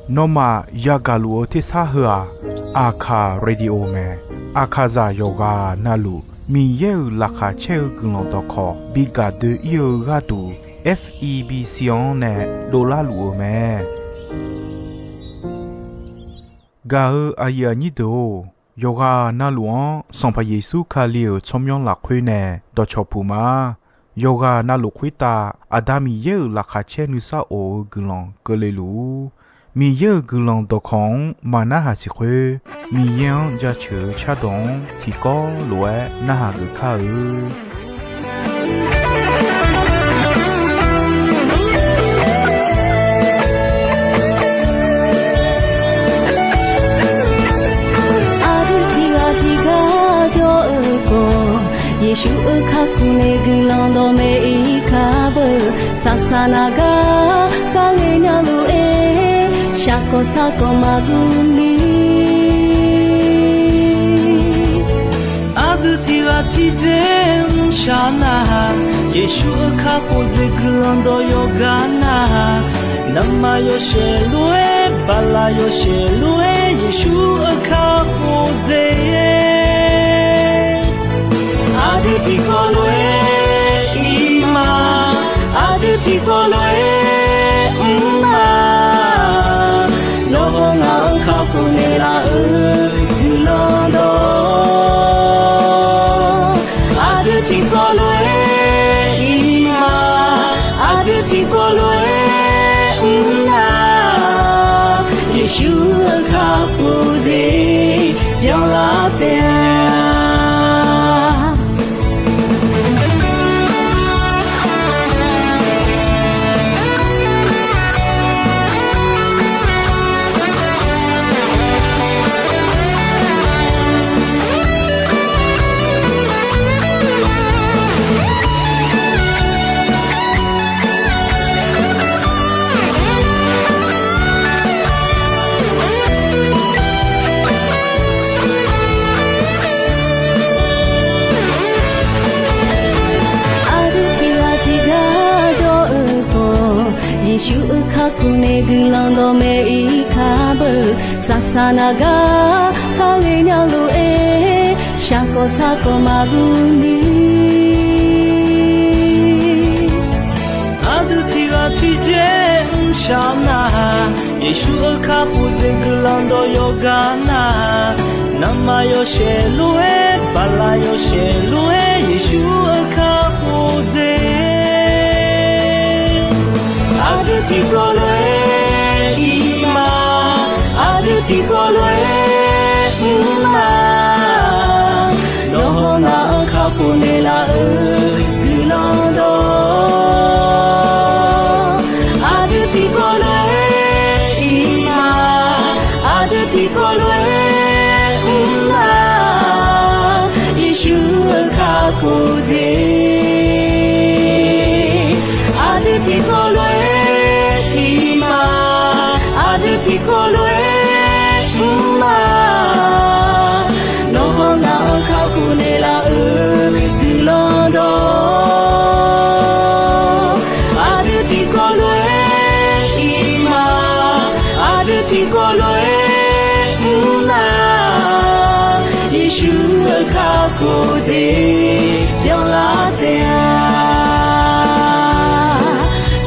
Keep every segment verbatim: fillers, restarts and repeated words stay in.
Nawmaf yagaq luf-eu tersar heu-aq, Aqkaq Radio mae. Aqkaqzaq yawqghaq navluf Miqyaer-euq laqkhaq caer-eu guiqlanq dawqkawq bi gaq doe-ir-eu gharduq, F E B C-anr nae dovlar luf-eu mae. Gaq-eu aqyuif aqnyir deuq-or, yawqghaq navluf-anr Sanqpaq Yeqsur Kali-euq tsawrmyanr lafkhoer nae dawqcawq puq ma. Yawqghaq navluf khoertav Aqda Miqyaer-euq laqkhaq caer nuisar of-eu guiqlanq keuvle luf-ur. Miqyaer-euq guiqlanq dawqkawq-anr maq narhaq siq khoer, Miqyaer-anr jaceuq-eu cardawq-anr tiqkawv lof-aer narhaq geuf kar-eu. Aqdui tiqghaq tiqgar jawr-eu khawf, Yeqsur-euq kakhof nae guiqlanq dawqmaeq-ir kar beu. Saqsaq naq gar kharghae nya lof-aer, shaqkawq saqkawq maqguv ni. Aqdui tiqghaq tiqdzer mrshaq nar-aq, Yeqsur-euq kakhof dzaeq guiqlanq dawq yawqghaq nar-aq, navmaqyawshaef lof-aer, baqlaq yawshaef lof-aer, Yeqsur-euq kakhof dzaeq-aer, aqdui tiqkawv lof-aer ir ma, aqdui tiqkawv lof-aer mr ma. Nawr hawr ngaq-anr kakhof naeqlaf-eu guiqlanq dawq, aqdui tiqkawv lof-aer ir ma, aqdui tiqkawv lof-aer mr na. Yeqsur-euq kakhof dzaeq byanlar taef-a. Aqdui tiqghaq tiqgar jawr-eu khawf, Yeqsur-euq kakhof nae guiqlanq dawqmaeq-ir kar beu. Saqsaq naq gar kharghae nya lof-aer, shaqkawq saqkawq maqguv ni. Aqdui tiqghaq tiqdzer mrshaq nar-aq, Yeqsur-euq kakhof dzaeq guiqlanq dawq yawqghaq nar-aq, navmaqyawshaef lof-aer, baqlaq yawshaef lof-aer, Yeqsur-euq kakhof dzaeq. Aqdui tiqkawv lof-aer ir ma, aqdui tiqkawv lof-aer mr ma. Nawr hawr ngaq-anr kakhof naeqlaf-eu guiqlanq dawq, aqdui tiqkawv lof-aer ir ma, aqdui tiqkawv lof-aer mr ma. Yeqsur-euq kakhof dzaeq, aqdui tiqkawv lof-aer ir ma, aqdui tiqkawv lof-aer mr ma. Nawr hawr ngaq-anr kakhof naeqlaf-eu guiqlanq dawq, aqdui tiqkawv lof-aer ir ma, aqdui tiqkawv lof-aer mr ma. Yeqsur-euq kakhof dzaeq byanlar taef-a.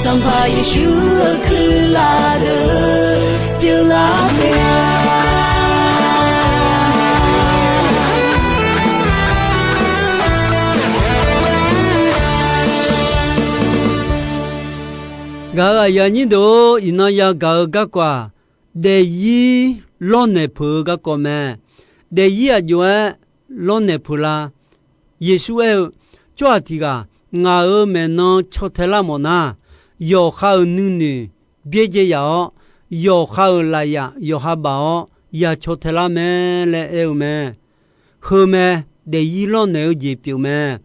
Sanqpaq Yeqsur-euq kuirlaf deuq pyeuflar taef-a. Gaq-euq aqyuif aqnyir deuq-or, iqnan yagaq-eu garkawv-aq, daefzir lawrnaeq peuq-eu garkawv mae. Daefzir aqjox-aer lawrnaeq peuq la? Yeqsur aer-eu, Tsawrhaq tiq ghaq ngaq-euq maeqnan caw tae lar mawf nar, yawqha-euq nuinoeq byaerdzae yaf-awr, yawqha-euq lafyaf yawqha baf-awr ya caw tae lar mae laer aer-eu mae. Heu mae, daefzir lawrnaeq-eu jeq pyeuf mae.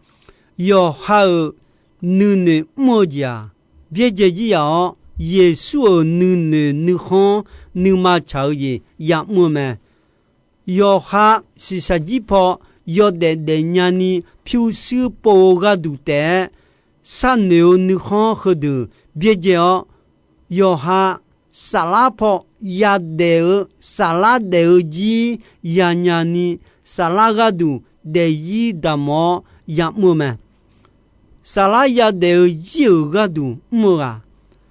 Yawqha-euq nuinoeq mr-eu jeq-aq, byaerdzae jir yaf-awr, Yeqsur-euq nuinoeq nuikhanr nuima tsaq-eu jeq yamr-eu mae. Yawqha shiqshaq jir paw yawdaef daefnya ni pyurshuir pov-eu gharduq taef-aer, sharnoeq-eu nuikhanr heudeuq byaerdzae-awr, yawqha saflar paw yadaef-eu, saflar daef-eu jir yanya ni, saflar gharduq daefzir damq-awr yamr-eu mae. Saflar yadaef-eu jir-euq gharduq mr-eu ghaq,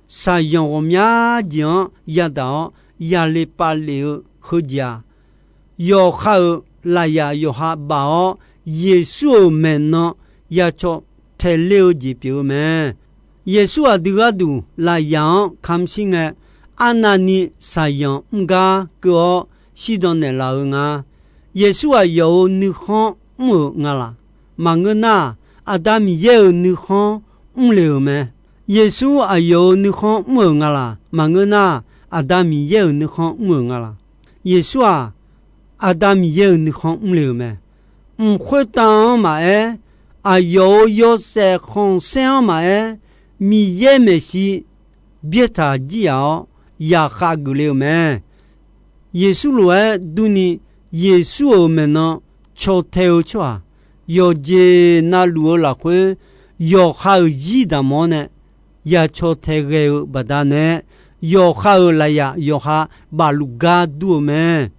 shaqzanq ghawqmya jeq-anr yadaq-awr yale pavlef-eu heujeq-aq, yawqha-euq lafyaf yawqha baf-awr, Yeqsur-euq maeqnan ya caw taeq ler-eu jeq pyeuf-eu mae. Yeqsur aqdui gharduq lafyaf-anr kamq shir ngae, arnavni shaqzanq mr gar keuv-awr shirdan naeqlaf-eu nga. Yeqsur aqyawf-euq nuikhanr mr-euq nga laq? Maqngeur nar, Aqda Miqyaer-euq nuikhanr mr le-euq mae. Yeqsur aqyawf-euq nuikhanr mr-euq nga laq? Maqngeur nar, Aqda Miqyaer-euq nuikhanr mr-euq nga laq? Yeqsur-aq, Aqda Miqyaer-euq nuikhanr mr le-euq mae. Mq khoertav-anr maqaer, aqyawf-euq yawshaef khanqsaer-anr maqaer, Miqyaer maeqshi byaertaq jir yaf-awr yaqkhav geufle-eu mae. Yeqsur lof-aer durni, Yeqsur-euq maeqnan caw tae-eu tsawrhaq, yawqjeq navluf-eu lafkhoer yawqha-euq zir damq-awr nae ya caw tae ghae-eu baqdanae, yawqha-euq lafyaf yawqha bafluf gar dur-eu mae.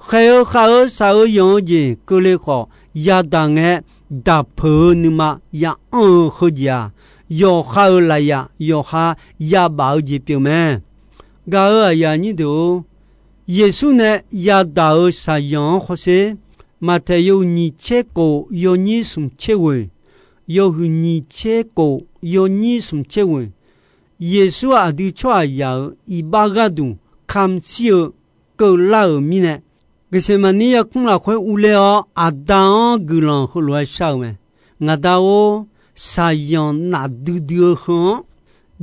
Khaeq-eu khav-eu shaq-eu yanq-eu jeq keuvle khawf, yadaq ngae daqpeuq-eu nuima ya anr-eu heujeq-aq, yawqha-euq lafyaf yawqha yabaf-eu jeq pyeuf mae. Gaq-euq aqyuif aqnyir deuq-or, Yeqsur nae yadaq-euq shaqzanq-anr hawsher. Maqtaeq yawhuiq nyiq tser kof yawnyir smq tser ghoeq, yawhuiq nyiq tser kof yawnyir smq tser ghoeq, Yeqsur aqdui tsawrhaqzaq-euq iqbax gharduq kamq shir-eu keuvlar-euq mirnae, Geqseqmaqnir yarkmr lafkhoer urler-awr, Aqda-anr guiqlanq heulof-aer shar-eu mae. Ngaq Da-or, shaqzanq nafdui dui-eu heu-anr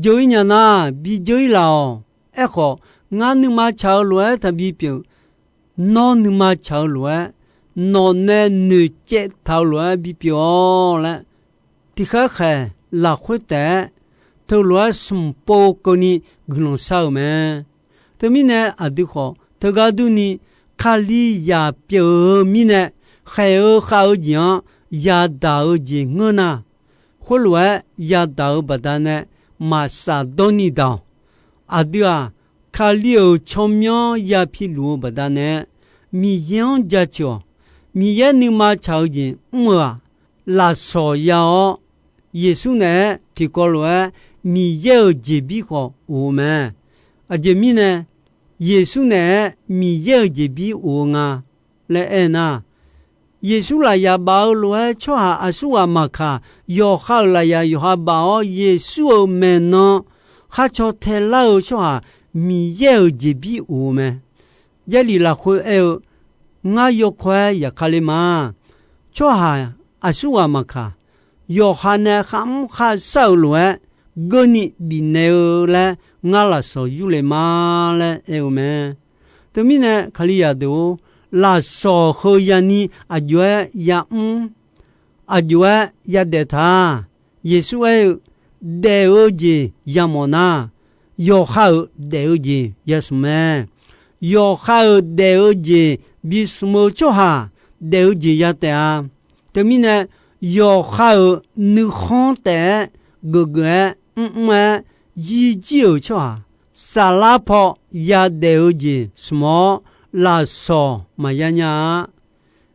jeur-ir nya nar, bi jeur-ir laf-awq. Aerkhawf, ngar nuima tsaq-eu lof-aer taqbi pyeuf. Nawr nuima tsaq-eu lof-aer, nawq nae noeqcaev taq-eu lof-aer bipyeuf-awq laer, tiqkhaer khaeq lafkhoer taef-aer teulof-aer smq pov keuvni guiqlanq shar-euq mae. Teumirnae aqdui khawf teugar durni, Kalizaq pyeuf-eu mirnae khaeq-eu khav-eu jeq-anr yadaq-eu jeq ngeur nar, khoerlof-aer yadaq-eu baqdanae maqsaf dawrni daq-awq. Aqdui-aq, Kali-euq tsawrmyanr ya piluf-eu baqdanae, Miqyaer-anr jaceuq-awq. Miqyaer nuima tsaq-eu jeq mr-eu-aq, lafsawq ya-awr, Yeqsur naeq-aer tiqkawv lof-aer Miqyaer-euq jeqbir khawf of-eu mae. Aqjeq mirnae, Yeqsur naeq-aer Miqyaer-euq jeqbir of-eu nga laer aernar, Yeqsur lafyaq baf-eu lof-aer tsawrhaq aqsurghaq maqkaq, yawqha-euq lafyaq yawqha baf-awr Yeqsur-euq maeqnan kharcaw taelar-eu tsawrhaq Miqyaer-euq jeqbir of-eu mae. Jarlif lafkhoer aer-eu, ngar yawkawr-aer yaqkale ma. Tsawrhaq aqsurghaq maqkaq, yawqha nae kharmr kharshar-euq lof-aer geurni bifnaeq-eu laer ngar lafsawq yurle ma laer aer-eu mae. Teumirnae Kalizaq deuq-or, lafsawq heu yani aqjox-aer yamr, aqjox-aer yadaef ta. Yeqsur aer-eu, daef-eu jeq yamawf nar, yawqha-euq daef-eu jeq yasmq mae. Yawqha-euq daef-eu jeq bismq-eu tsawrhaq daef-eu jeq yataef-a. Teumirnae, yawqha-euq nuikhanr taef-aer geufgeuf-aer mrmr-aer jirjir-euq tsawrhaq, saflar paw yadaef-eu jeq smq-awr lafsawq maqya nya-a.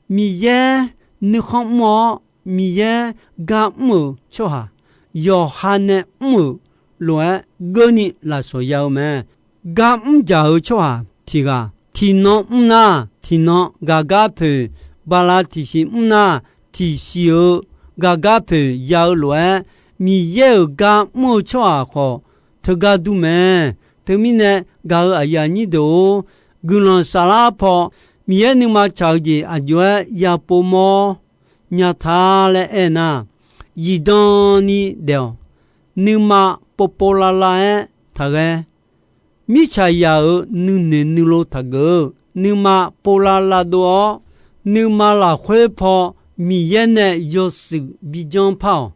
Miqyaer nuikhanr mr-awr, Miqyaer gar mr-euq tsawrhaq, yawqha nae mr-euq lof-aer geurni lafsawq ya-eu mae. Gar mr dzaq-eu tsawrhaq tiq ghaq, tiqnan mr nar tiqnan gaqgar poeq, bala tiqsiq mr nar tiqsiq-eu gaqgar poeq ya-eu lof-aer, Miqyaer-euq gar mr-eu tsawrhaq khawf teugar dur mae. Teumirnae gaq-euq aqyuif aqnyir deuq-or, guiqlanq saflar paw Miqyaer nuima tsaq-eu jeq aqjox-aer yapov mawr nya ta laer aernar, zifdan ni daef-awq. Nuima povpov lavlav-aer taqghae. Mirtsaqzaq-euq nuinoeq nuilov taqgeuf-eu, nuima povlav lavdov-awr, nuima lafkhoer paw Miqyaer nae yawshuif bijanr par-awq.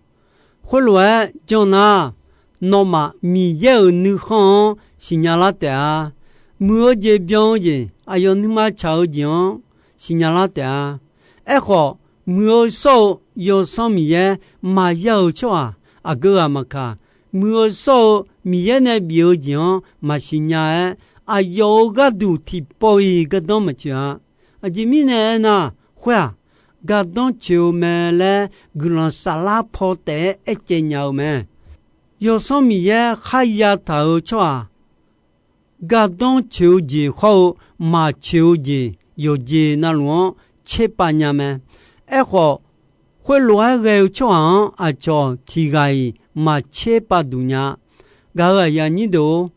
Khoerlof-aer janr nar, nawmaf Miqyaer-euq nuikhanr-anr siqnya lar taef-a. Muiq-eu jeq byan-eu jeq, aqyawf nuima tsaq-eu jeq-anr siqnya lar taef-a. Aerkhawf, muiq-eu shawr-eu Yawsanr Miqyaer maqya-euq tsawrhaq aqgeu ghaq maqkaq, muiq-eu shawr-eu Miqyaer nae bif-eu jeq-anr maqsiq nya-aer, aqyawf-euq gharduq tiqpawf-iq gardanr maqtsoeq-a. Aqjeq mirnae aernar, khoer-aq, gardanr coeq-eu mae laer guiqlanq saflar paw taef-aer aercaev nya-eu mae. Yawsanr Miqyaer kharya taq-euq tsawrhaq gardanr coeq-eu jeq hawr-eu maqcoeq-eu jeq yawqjeq navluf-anr tserpav nya mae. Aerkhawf, khoerlof-aer ghae-eu tsawrhaq-anr aqcawq tiq ghaq-iq maqtser pav duq nya-a. Gaq-euq aqyuif aqnyir deuq-or,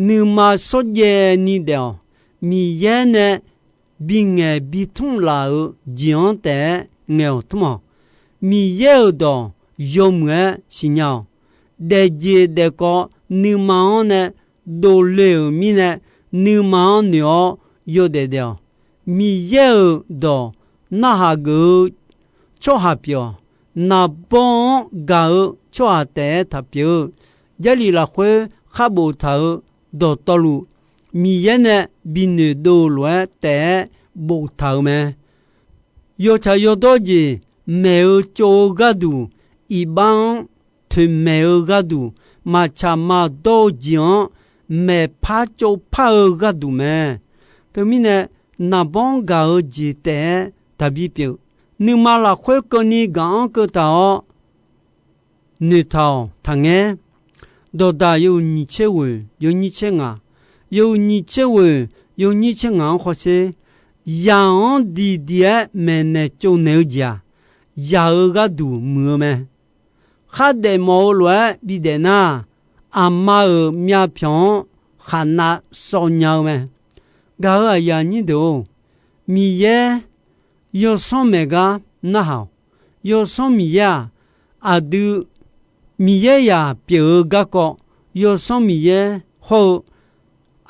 nuima shawrjaev ni daef-awq. Miqyaer nae bingaeq bitmr laf-euq jeq-anr taef-aer ngaeq-awq tmr-awq. Miqyaer-euq dawq yawmuiq-aer siqnya-awq. Daefjeq daefkawv nuima-anr nae dovle-euq mirnae, nuima-anr noeq-awr yawdaef daef-awq. Miqyaer-euq dawq narhaq geuf-eu tsawrhaq pyeuf-awq. Naqbawr-anr gaq-eu tsawrhaq taef-aer taq pyeuf-eu, Jarlif lafkhoer khar boftaq-euq dawqtawvluf, Miqyaer nae binoeq dov-eu lof-aer taef-aer boftaq-euq mae. Yawtsaq yawdawr jeq maeq-eu tsov-eu gharduq, iqbax-anr toeqmaeq-eu gharduq, maqtsaq maqdawr-eu jeq-anr maeqpar tsovpar-eu gharduq mae. Teumirnae, naqbawr-anr gaq-eu jeq taef-aer taqbi pyeuf. Nuima lafkhoer keuvni gaq-anr keuv taq-awr, noeqtaq-awq taqngaer. Dawqdaq yawhuiq nyiq tser ghoeq yawnyir tser ngaq, yawhuiq nyiq tser ghoeq yawnyir tser ngaq-anr hawsher. Yaq-anr diqdiq-aer maeqnaeq tsovnaeq-eu jeq-aq, yaq-euq gharduq muiq-eu mae. Khardaef mawf-eu lof-aer bidaef nar, aqma-euq myavpyawq-anr khaqnav sawv nya-eu mae. Gaq-euq aqyuif aqnyir deuq-or, Miqyaer yawsanr maeq gar narhaq-awq. Yawsanr Miqyaer-aq, aqdui Miqyaer zaq pyeuf-eu garkawv, yawsanr Miqyaer hawr-eu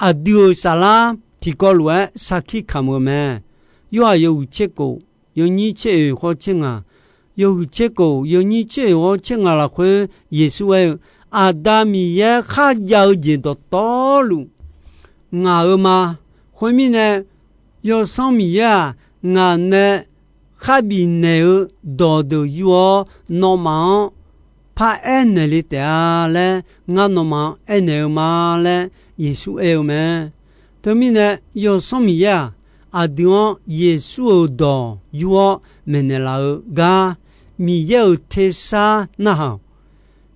aqdui-euq saflar tiqkawv lof-aer sarkir kamq-eu mae. Yorhaq yawhuiq tser kof yawnyir tser oeq hawr tser ngaq, yawhuiq tser kof yawnyir tser oeq hawr tser ngaq lafkhoer Yeqsur aer-eu, Aqda Miqyaer kharjav-eu jeq dawqtawvluf ngaq-eu ma. Khoermirnae, yawsanr Miqyaer-aq, ngaq nae kharbif naeq-eu dawqdeuq yur-awr, nawmaf-anr paraer naeqle taef-a laer ngar nawmaf-anr aernaeq-eu ma laer Yeqsur aer-eu mae. Teumirnae, yawsanr Miqyaer-aq, aqdui-anr Yeqsur-euq dawq yur-awr maeqnaeq laf-eu gar, Miqyaer-euq tersar narhaq-awq.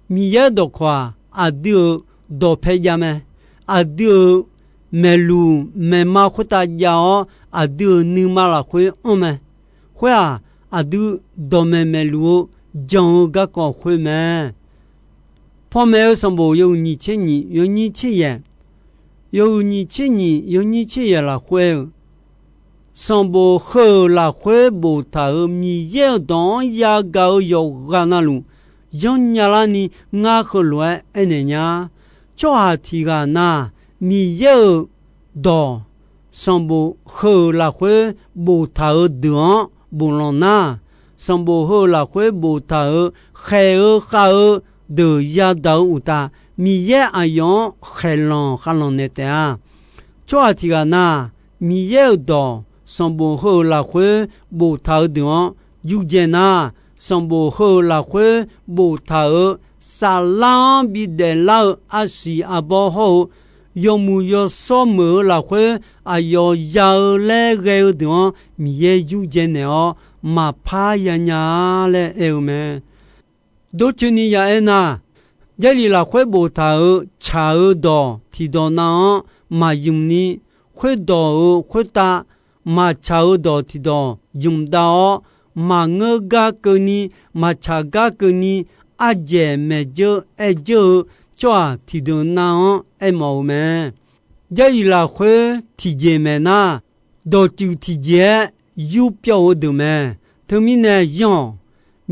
Miqyaer dawqkawq-aq, aqdui-euq dawqpae jav mae. Aqdui-euq maeqluq maeqma khoertav jav-awr, aqdui-euq nuima lafkhoer anr mae. Khoer-aq, aqdui dawqmaeq maeqluf-eu jan-eu garkawv khoer mae. Pawmaeq-eu sanqbof yawhuiq nyiq tser nyiq yawnyir tser yaeq, yawhuiq nyiq tser nyiq yawnyir tser yaeq lafkhoer-eu, sanqbof heu-euq lafkhoer boftaq-euq Miqyaer-euq dawq-anr yagaq-eu yawqghaq navluf, yanrnya larni ngar heulof-aer aernaeq nya. Tsawrhaq tiq ghaq na, Miqyaer-euq dawq sanqbof heu-euq lafkhoer boftaq-euq deuq-anr boflanq nar, sanqbof heu-euq lafkhoer boftaq-euq khaeq-eu khav-eu deuq yadaq-eu uqtaf, Miqyaer aqyawf-anr khaeqlanq khavlanq naeq taef-a. Tsawrhaq tiq ghaq na, Miqyaer-euq dawq sanqbof heu-euq lafkhoer boftaq-eu deuq-anr yurdzae nar, sanqbof heu-euq lafkhoer boftaq-euq saflar-anr bidaef lar-eu arsiq arbawr hawr-eu, yawmuiq yawshawr meuq-eu lafkhoer aqyawf ya-eu laer ghae-eu deuq-anr Miqyaer yurdzae naeq-awr maqpar yanya-a laer aer-eu mae. Dawrcoeni ya aer nar, Jarlif lafkhoer boftaq-euq tsaq-eu dawq tiqdawq nav-anr maqymq ni, khoerdawq-euq khoertav maqtsaq-eu dawq tiqdawq ymq dav-awr, maqngeur gar keuvni, maqtsaq gar keuvni, ardzaeq maeq dzeur aer dzeur-eu tsawrhaq tiqdeuq nav-anr aermawf-eu mae. Jarlif lafkhoer tiqjeq maeq nar, dawqtsuif tiqjeq-aer yurpyawv-eu deuq mae. Teumirnae yanr-awq.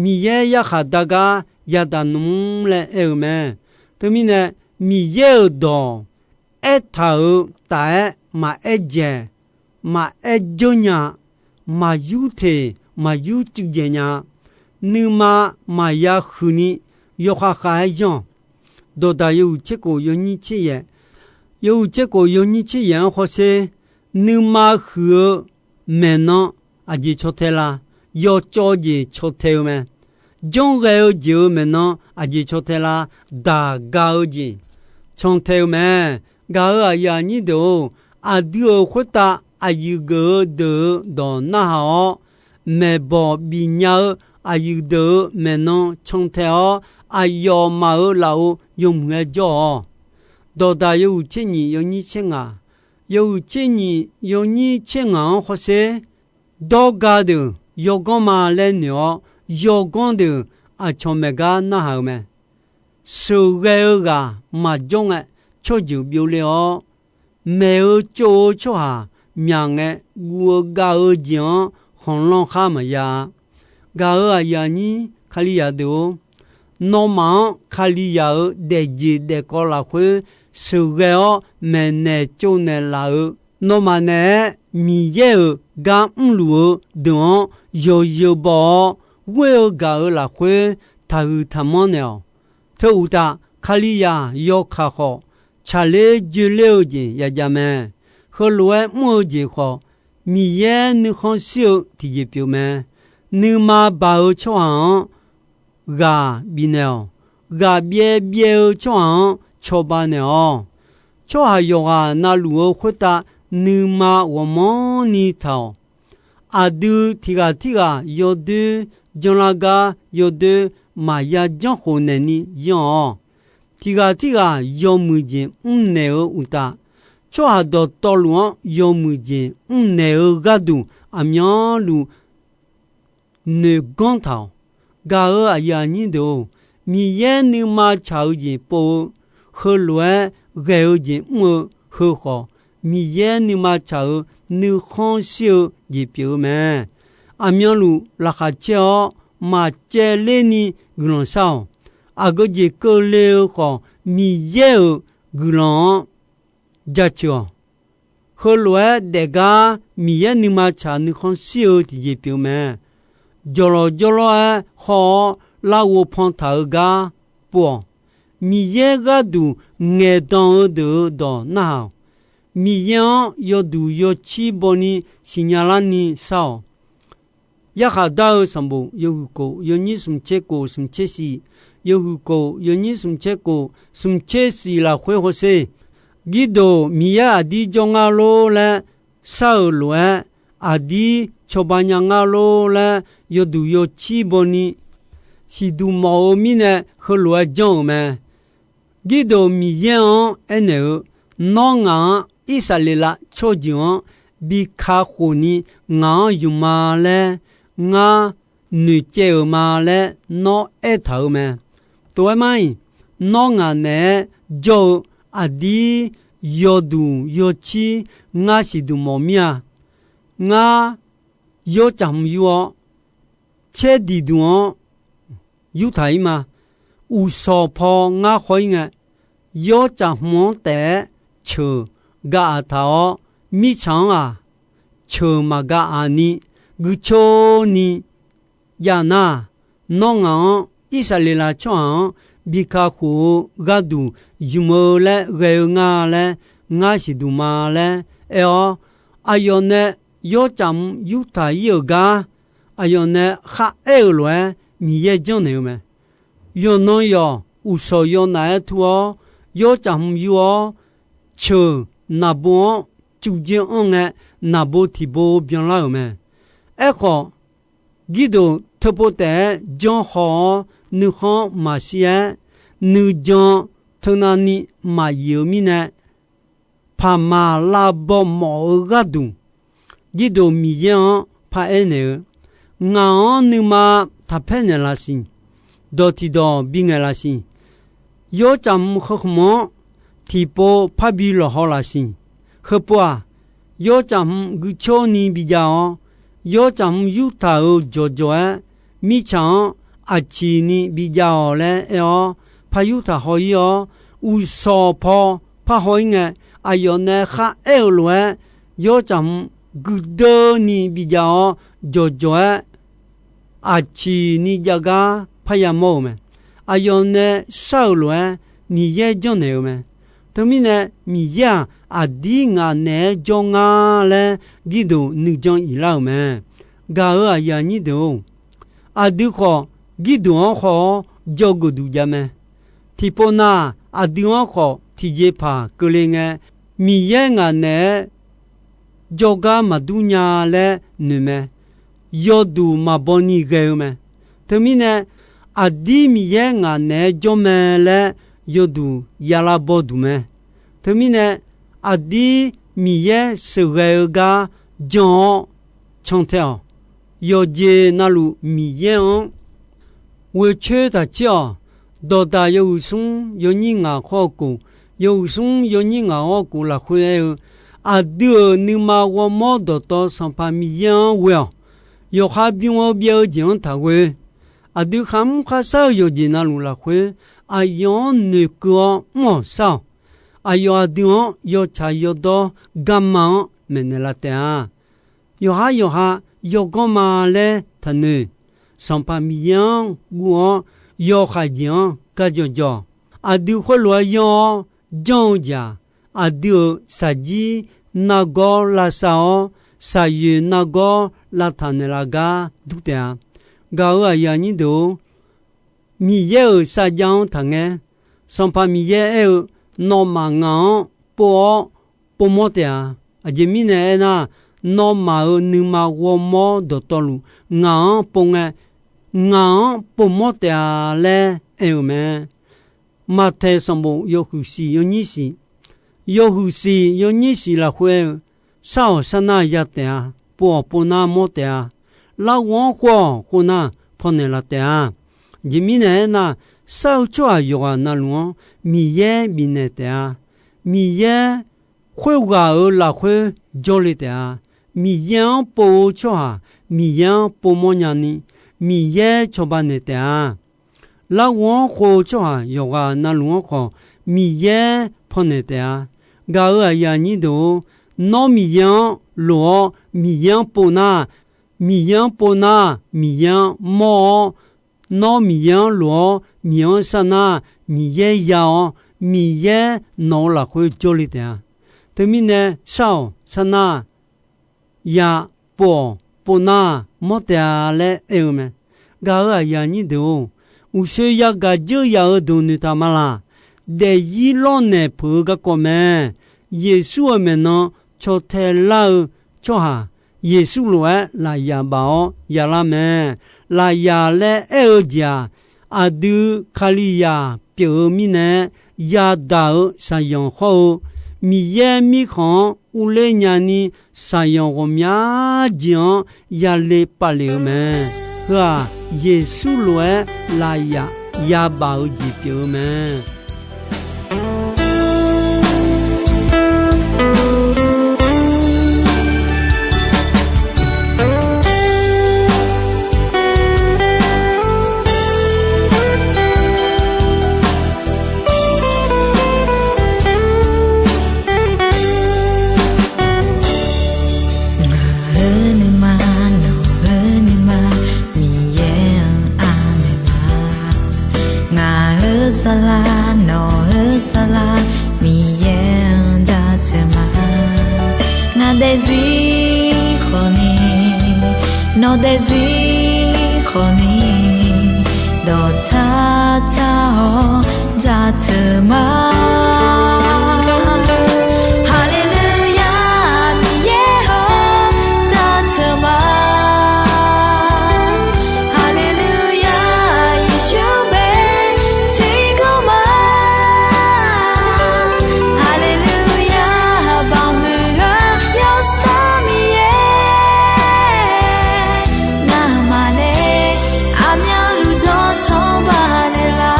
Miqyaer yarkhaq dar gar yadaq nmr laer aer-eu mae. Teumirnae, Miqyaer-euq dawq aertaq-euq taf-aer maqaer dzaeq, maqaer dzeur nya, maqyur teq maqyur cuiv dzaeq nya-a. Nuima maqya huiqni yawkhav khav-aer yanr-awq. Dawqdaq yawhuiq tser kof yawnyir tser yaeq, yawhuiq tser kof yawnyir tser yaeq-anr hawsher. Nuima huiq-eu maeqnan aqjeq caw tae la? Yawcawv jeq caw tae-eu mae. Janrghae-eu jeq-euq maeqnan aqjeq caw tae la? Daq ga-eu jeq. cantae-eu mae. Gaq-euq aqyuif aqnyir deuq-or, aqdui-euq khoertav aqyuif geuf-eu deuq-euq dawq narhaq-awr, maeqbawq bifnya-eu aqyuif deuq-euq maeqnan cantae-awr, aqyawfmaf-euq lafov yawmuiq-aer jawr-awq. Dawqdaq yawhuiq tser nyif yawnyir tser ngaq, yawhuiq tser nyif yawnyir tser ngaq-anr hawsher. Dawrga deuq yawganr ma laer noeq-awr, yawganr deuq aqcawq maeq gar narhaq-eu mae. Sheuqghae-eu ghaq maqjawr ngae, tsawrjeuq byovle-awr, maeq-eu tsov-eu tsawrhaq myaq ngae, guv-eu gav-eu jeq-anr khanqlanr khar maqya-a. Gaq-euq aqyuif aqnyir Kalizaq deuq-or, nawmaf-anr Kalizaq-euq daefjeq daefkawv lafkhoer sheuqghae-awr maeqnaeq tsovnaeq laf-eu, nawmaf naeq-aer Miqyaer-euq gar mrluf-eu deuq-anr yawzeu baw-awr, ghoer-eu gaq-euq lafkhoer taqhuiq taqmanr naeq-awq. Teu uqtaf, Kalizaq yawkaq khawf, tsaqler joeler-eu jeq yajav mae. Heulof-aer mr-eu jeq khawf, Miqyaer nuikhanr shir-eu tiqjeq pyeuf mae. Nuima baq-eu tsawrhaq-anr ghaq bifnaeq-awq. Ghaq byaev byaev-eu tsawrhaq-anr cawba naeq-awq. Tsawrhaq yawqghaq navluf-eu khoertav nuima ghawqmanrni taq-awq. Aqdui tiq ghaq tirghaq yawdoer janrlar gar yawdoer maqya janrkhof naeqni yanr-awq. Tiq ghaq tirghaq yawmuiq jeq mrnaeq-eu uqtaf, tsawrhaq dawqtawvluf-anr yawmuiq jeq mrnaeq-eu gharduq aqmyanluf noeq ganr taq-awq. Gaq-euq aqyuif aqnyir deuq-or, Miqyaer nuima tsaq-eu jeq pov-eu, heulof-aer ghae-eu jeq mr-eu heu khawf, Miqyaer nuima tsaq-eu nuikhanr shir-eu jeq pyeuf-eu mae. Aqmyanluf laqkhaq caer-awr maqcaevler ni guiqlanq shar-awq. Aqgeu jeq keuvle-eu khawf, Miqyaer-euq guiqlanq-anr jaceuq-awq. Heulof-aer daefgar Miqyaer nuima tsaq nuikhanr shir-eu tiqjeq pyeuf-eu mae. Jawqlawq jawrlawr-aer haw-awr larghov pantaq-eu gar pov-awq. Miqyaer gharduq ngaeqdan-eu deuq-euq dawq narhaq-awq. Miqyaer-anr yawduq yawcir bawni siqnya larni shar-awq. Yarkhaq dar-eu sanqbof yawhuiq kof yawnyir smq tser kof smq tser shiq, yawhuiq kof yawnyir smq tser kof smq tser shiq lafkhoer hawsher. Girdoq Miqyaer aqdir jawr ngar lor laer shar-euq lof-aer, aqdir cawba nya ngar lor laer yawduq yawcir bawni siqduq mawf-eu mirnae heulof-aer janr-euq mae. Girdoq Miqyaer-anr aernaeq-eu, Nawr ngaq-anr Irsaqleqlav tsawrjeuq-anr bi kakhof ni ngaq-anr ymq ma laer ngar noeqcaev-euq ma laer nawr aertaq-euq mae. Tov-aer mar-iq, nawr ngaq naeq-aer jawr-eu aqdir yawduq yawcir ngar siqduq mawf mir-a. Ngar yawtsaq hmq yur-awr, caer diqduq-anr yurtaq-ir ma. Uqshawq paw ngar haw-ir ngae, yawtsaq hmq-anr taef-aer ceuq gaq-aq taq-awr, mirtsaq-anr-aq, ceuq maqgaq-aq ni guicoer ni jav nar, nawr ngaq-anr Irsaqleqlav tsawrhaq-anr bi kakhof-eu gharduq ymq-eu laer ghae-eu nga laer ngar siqduq ma laer aer-awr, aqyawf nae yawtsaq hmq yurtaq-ir-euq gar aqyawf nae kharaer-euq lof-aer Miqyaer janrnaeq-eu mae. Yawqnan yawq uqshawq yawnaf-aer tur-awr, yawtsaq hmq yur-awr, ceuq naqbo-anr cuvdzer anr ngae, naqbo tiqbo byanlar-euq mae. Aerkhawf, Girdoq teupov taef-aer janrhaw-awr nuikhanr maqshir-aer, nuijan teunavni maqyif-eu mirnae, paqmaq lavbaw mawf-eu gharduq, Girdoq Miqyaer-anr paraer naeq-eu, Ngaq-anr nuima taqpaer naeqlaf siq. Dawq tiqdawq bingaeq laf siq. Yawtsaq hmq heu khmq-anr tiqpov parbi lawqhaw laf siq. Heupov-aq, yawtsaq hmq guicoer ni bijav-awr, yawtsaq hmq yurtaq-euq jawqjawq-aer, mirtsaq-anr aqciq ni bijav-awq laer aer-awr, par yurtaq haw-ir-awr, uqshawq paw parhaw-ir ngae, aqyawf nae kharaer-euq lof-aer, yawtsaq hmq guirdeur ni bijav-awr, jawqjawq-aer aqciq ni jav gar parya mawr-euq mae. Aqyawf nae shar-euq lof-aer Miqyaer janrnaeq-eu mae. Teumirnae, Miqyaer-aq, aqdir ngaq naeq-aer jawr ngar laer Girdoq nuijan iflar-euq mae. Gaq-euq aqyuif aqnyir deuq-or, aqdui khawf Girdoq-anr haw-awr jawrgeuf duq jav mae. Tiqpov nav-aq, aqdui-anr khawf tiqjeqpaq keuvle ngae, Miqyaer ngaq naeq-aer jawrgar maqdur nya laer noeq mae. Yawduq maqbaw ni ghae-eu mae. Teumirnae, aqdir Miqyaer ngaq naeq-aer jawr mae laer yawduq yavlar baw duq mae. Teumirnae, aqdir Miqyaer sheuqghae-eu gar jan-awr cantae-awq. Yawqjeq navluf Miqyaer-anr ghoecoer taqcir-awq. Dawqdaq yawhuiq smr yawnyir ngaq khawr-eu kof, yawhuiq smr yawnyir ngaq khawr-eu kof lafkhoer aer-eu, aqdui-euq nuima ghawrmawr dawqtawv Sanqpaq Miqyaer-anr ghoe-awq. Yawqha bym-eu byaev-eu jeq-anr taqghoe. Aqdui kharmr kharshar-eu yawqjeq navluf lafkhoer, aqyawf-anr noeqkeuv-awr mr-awq shar-awq. Aqyawf aqdui-anr yawtsaq yawdawr garma-anr maeqnaeq laf taef-a. Yawqhar yawqha yawganr ma laer taqnoeq. Sanqpaq Miqyaer-anr guv-awr, yawkhaeq jeq-anr garjawq jawq. Aqdui khoerlof-aer yanr-awr janr-eu jeq-aq, aqdui-euq shaqjir nargawr lavsav-awr, shaqyoeq nargawr lavtaq naeqlaf gar dur taef-a. Gaq-euq aqyuif aqnyir deuq-or, Miqyaer-euq sarjax-anr taqngaer. Sanqpaq Miqyaer aer-eu, nawmaf ngaq-anr pov-awr povmawr taef-a. Aqjeq mirnae aernar, nawmaf-euq nuima ghawrmawr dawqtawvluf ngaq-anr pov ngae, ngaq-anr povmawr taef-a laer aer-eu mae. Maqtaeq sanqbof yawhuiq siq yawnyir siq, yawhuiq siq yawnyir siq lafkhoer aer-eu, shar-awq sharnar ya taef-a, pov-awq povnar mawr taef-a, larghov-anr khov-awq khovnar pawnaeq laf taef-a. Aqjeq mirnae aernar, shar-eu tsawrhaq yawqghaq navluf-anr Miqyaer bifnaeq taef-a. Miqyaer khoerghaq-euq lafkhoer jawrle taef-a. Miqyaer-anr pov-eu tsawrhaq Miqyaer-anr povmawr nyani, Miqyaer cawba naeq taef-a. Larghov-anr khov-eu tsawrhaq yawqghaq navluf-anr khawf, Miqyaer pawnaeq taef-a. Gaq-euq aqyuif aqnyir deuq-or, nawr Miqyaer-anr lof-awr Miqyaer-anr pov nar, Miqyaer-anr pov nar, Miqyaer-anr mawr-awr, nawr Miqyaer-anr lof-awr Miqyaer-anr sharnar, Miqyaer ya-awr, Miqyaer nawq-eu lafkhoer jawrle taef-a. Teumirnae shar-awq sharnar, ya pov-awq povnar mawr taef-a laer aer-eu mae. Gaq-euq aqyuif aqnyir deuq-or, uqshoe yagaq dzeur yaf-eu deuq noeqtaq ma laq. Daefzir lawrnaeq peuq-eu garkawv mae. Yeqsur-euq maeqnan caw tae lar-eu tsawrhaq, Yeqsur lof-aer lafyaf baf-awr yalar mae. Lafyaf laer aer-eu jeq-aq, aqdui Kalizaq pyeuf-eu mirnae, yadaq-euq shaqzanq hawr-eu Miqyaer mirkhanq-anr urler nyani, shaqzanq ghawqmya jeq-anr yale pavlef-eu mae. Heu-aq, Yeqsur lof-aer lafyaf yabaf-eu jeq pyeuf-eu mae. Ngaq-euq nuima, nawq-euq nuima, Miqyaer-anr anaeq ma. Ngaq-euq saflar, nawq-euq saflar, Miqyaer-anr jaceuq ma. Ngaq daefzir khawfni, nawq daefzir khawfni, dawqtsar tsar-awr jaceuq ma. Haleluya, Miqyaer-awr jaceuq ma. Haleluya, Yeqsur bae tiqgawr ma. Haleluya, baoq huiq-eu Yawsanr Miqyaer, ngamaf nae aqmyanluf dawqtawvluf baqdanae lar.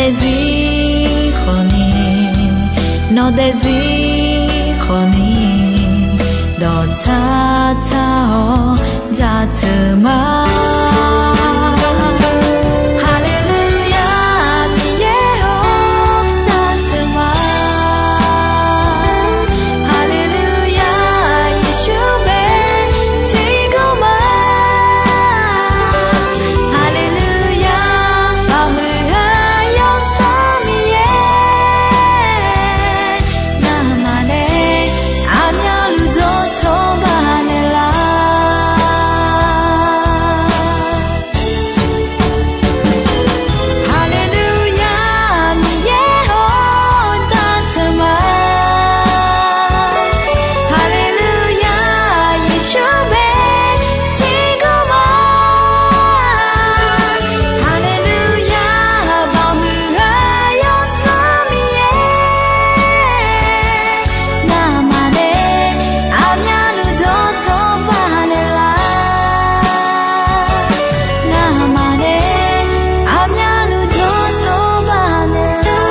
daefzir khawfni, nawq daefzir khawfni, dawqtsar tsar-awr jaceuq ma. Haleluya, Miqyaer-or, jaceuq ma. Haleluya, Yeqsur bae tiqganr ma. Haleluya, Baoq-euq-aq Yawsanr Miqyaer, ngamaf nae aqmyanluf dawqtawvluf baqdanaeq lar. Haleluya, Miqyaer-or, jaceuq ma. Haleluya, Yeqsur bae tiqganr ma. Haleluya, Baoq-euq-aq Yawsanr Miqyaer, ngamaf nae aqmyanluf dawqtawvluf baqdanaeq lar. Ngamaf nae aqmyanluf dawqtawvluf baqdanaeq lar.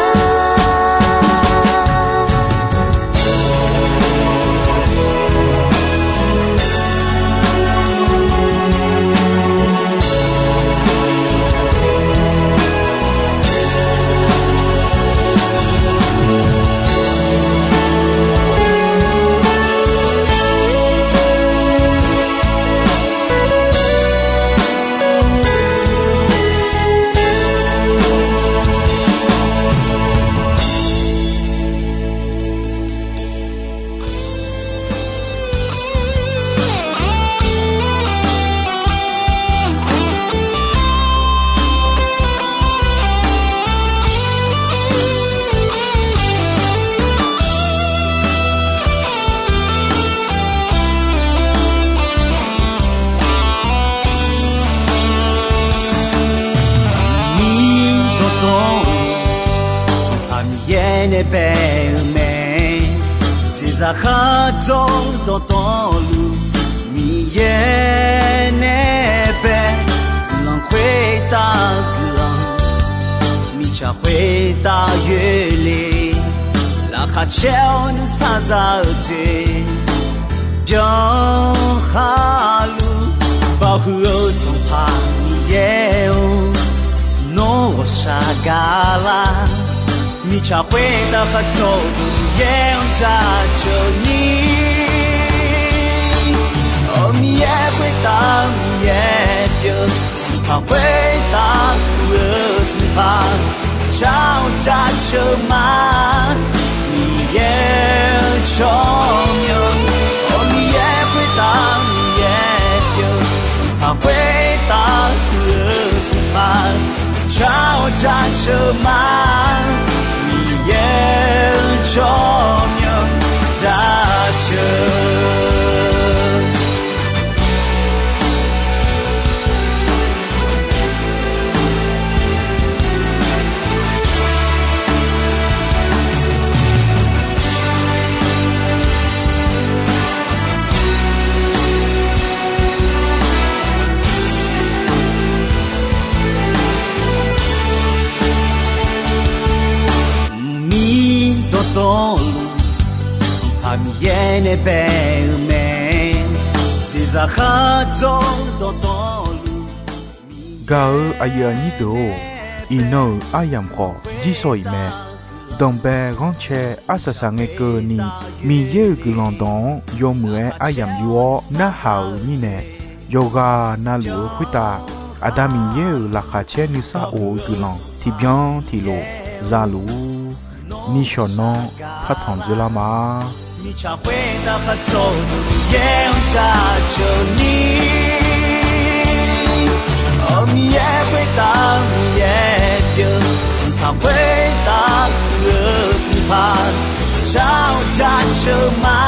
Miqdawq dawq-eu Sanqpaq Miqyaer nae bae-eu mae. Jeqzaq khar dzawr-eu dawqtawvluf Miqyaer nae bae. Guiqlanq khoertav-eu guiqlanq, mirtsaq khoertav yoerle. Laqkhaq caer-awr nuisar za-eu jeq byan khaluf, baoq huiq-eu Sanqpaq Miqyaer-or, nawr ghawqshaq gaqlar. Mirtsaq khoertav khar dzawr-eu deuq Miqyaer-anr jaceuq ni. Awq, Miqyaer khoertav Miqyaer pyeuf, Sanqpaq khoertav puq-eu Sanqpaq, jar-awr jaceuq ma. Miqyaer-eu tsawrmyanr, awq, Miqyaer khoertav Miqyaer pyeuf, Sanqpaq khoertav puq-eu Sanqpaq, jar-awr jaceuq ma. Miqyaer-eu tsawrmyanr jaceuq. Miqdawq dawqluf Sanqpaq Miqyaer nae bae-eu mae. Jeqzaq khar dzawr-eu dawqtawvluf Gaq-eu aqyuif aqnyir deuq-or, iqnan-euq aryamq khawf jirshaw-iq mae. Danqbae ghanrcae arsaq saq ngae keuvni, Miqyaer-euq guiqlanq dawq-anr yawmuiq-aer aryamq yur-awr narhaq-euq mirnae, yawqghaq navluf-eu khoertav Aqda Miqyaer-euq laqkhaq caer nuisar of-eu guiqlanq tiqbyan tiqlof za luf-ur. Nishawq nanr partanq dzeurlar ma. Mirtsaq khoertav khar dzawr-eu deuq Miqyaer-anr jaceuq ni. Awq, Miqyaer khoertav Miqyaer pyeuf, Sanqpaq khoertav puq-eu Sanqpaq, jar-awr jaceuq ma.